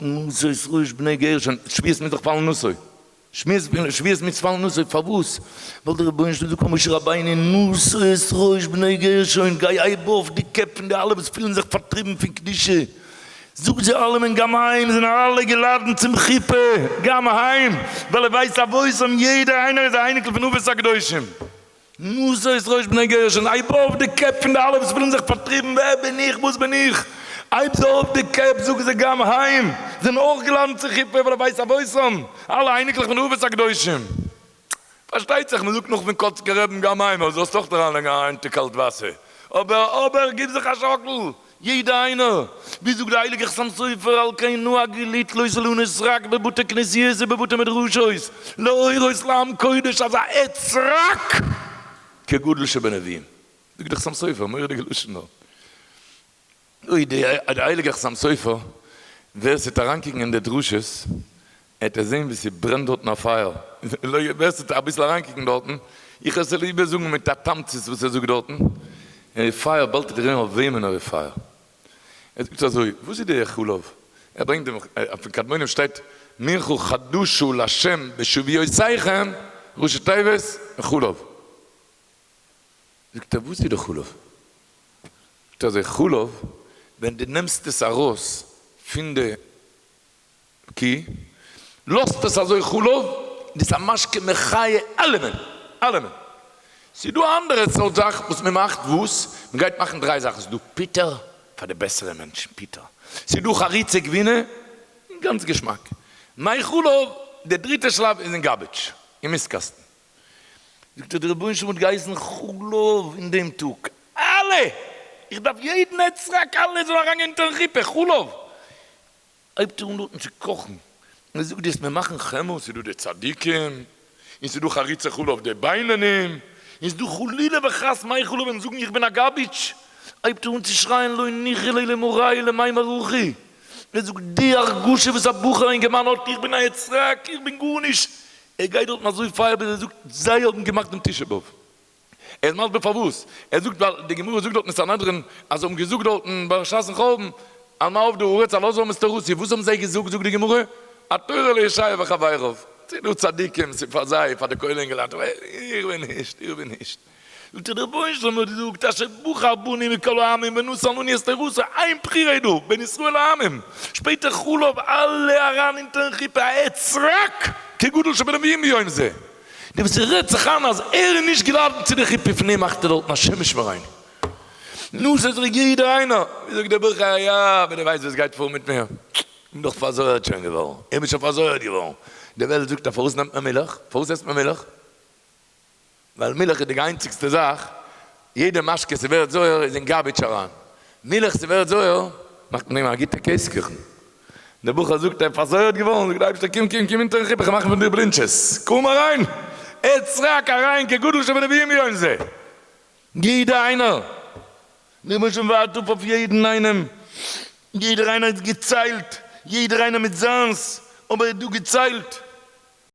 נשא את ראש בני גרשון, שבועות מוז דאך פאלן נשא, שבועות מוז פאלן נשא, פארוואס? ווייל דער רבונו של עולם זאגט פאר משה רבינו נשא את ראש בני גרשון, גיי הייב אויף די קעפ פון די אלע וואס פילן זיך פארטריבן פון קדושה, זאג זיי אלעמען גם הם זענען אלע געלאדנט צום חופה, גם הם, ווייל לבית אבותם יעדער איינער איז א אייניקל פון אבות הקדושים. נשא את ראש בני גרשון, הייב אויף די קעפ פון די אלע וואס פילן זיך פארטריבן, ווער בין איך, וואס בין איך, הייב זיי אויף די קעפ, זאג זיי גם הם זענען אויך געלאדנט צו חופה ולבית אבותם, אלע אייניקלעך פון אבות הקדושים. פארשטייט זיך מען זאגט נאך פון קאצקער רעבן גם הם, אבער זאלסט אויך אריינלייגן א האנט קאלט וואסער, אבער אבער גיב זיך א שאקל, יעדע איינער, ווי זאגט די הייליגע חתם סופר על כן נהגו לתלות אילנות סרק בבתי כנסיות ובבתי מדרשות להורות לעם קודש אז א עת סרק כגודל שבנביאים, זאגט די חתם סופר, מורא'דיגע לשון דארט, אוי די הייליגע חתם סופר, ווער ס'וועט אריינקוקן אין די דרשות עט ער זעהן ווי ס'ברענט דארטן א פייער, ווער ס'וועט אביסל אריינקוקן דארטן, איך וועל עס איבער זאגן מיט א תמצית וואס ער זאגט דארטן, ער איז פייער, באלד וועט ער זעהן אויף וועמען ער איז פייער. ער זאגט אזוי, וואס איז די חלב? ער ברענגט דעם, פון קדמונים שטייט מנחה חדשה לה' בשבועותיכם, ראשי תיבות, חלב. זאגט ער, וואס איז די חלב? זאגט ער אזוי, חלב, ווען דו נעמסט עס ארויס פון די כי לאזט עס אזוי חלב, דאס איז א משקה מחיה אלעמען, אלעמען. ס'איז דא א אנדערע סארט זאך וואס מען מאכט וואס? מען גייט מאכן דריי זאכן, ס'איז דא פיטער פאר די בעסערע מענטשן, פיטער, ס'איז דא חריצי גבינה, גאנץ געשמאק, מי חלב, די דריטע שלב איז אין garbage, אין מיסט קאסטן. זאגט ער, די רבונו של עולם האט געהייסן חלב אין דעם טאג, אלע! איך דארף יעדן אתרוג אלע זאלן אריינגיין אונטערן חופה, חלב! הייבט ער אן דארטן צו קאכן, און ער זאגט דו וועסט מיר מאכן חמאה, ס'איז דא די צדיקים, און ס'איז דא חריצי חלב די בינונים, און ס'איז דא חלילה וחס מי חלב וועלן זאגן איך בין א garbage, הייבט ער אן צו שרייען לא ניחא ליה למריה למימר הכי, ער זאגט די הרגשה וואס א בחור א אינגערמאן האט איך בין א אתרוג איך בין גארנישט, ער גייט דארטן אזוי פייער ביז ער זאגט זיי האבן געמאכט דעם תשעה באב. ער איז מסביר פארוואס, ער זאגט ווייל די גמרא זאגט דארט אין סנהדרין אז זיי האבן געזאגט דארטן בשעת'ן חורבן על מה אבדה הארץ על עזבם את תורתי, וואס האבן זיי געזאגט זאגט די גמרא התורה לישעיה וחבריו, ס'איז דא צדיקים ס'איז פאר זיי פאר די כולל אינגעלייט אבער איך בין נישט איך בין נישט, זאגט ער דער רבונו של עולם האט געזאגט אשר בחר בנו מכל העמים ונתן לנו את תורתו, איין בחירה איז דא בין ישראל לעמים, שפעטער חלב אלע אריין אונטערן חופה א עת סרק כגודל שבנביאים ביום זה. דער וואס רעדט זיך איין אז ער איז נישט געלאדענט צו די חופה פון אים מאכט ער דארטן השם ישמרינו. נו ס'איז דאך יעדער איינער, ווי זאגט דער בחור יא אבער דו ווייסט וואס גייט פאר מיט מיר, איך בין דאך פארזויערט שוין געווארן, איך בין שוין פארזויערט געווארן, די וועלט זאגט אז פארוואס נעמט מען מילך, פארוואס עסט מען מילך? ווייל מילך איז די איינציגסטע זאך, יעדע משקה ס'ווערט זויער איז אין garbage אריין, מילך ס'ווערט זויער מאכט מען אים א גוטע קעז קוכן. דער בחור זאגט ער איז פארזויערט געווארן, זאגט דער אייבערשטער קום קום קום אונטערן חופה כ'מאך פון דיר בלינטשעס, קום אריין, אתרוג אריין כגודל שבנביאים ביום זה, יעדער איינער, דער רבונו של עולם ווארט אפ אויף יעדן איינעם, יעדער איינער איז געציילט, יעדער איינער מיט זיינס, אבער איז דא געציילט.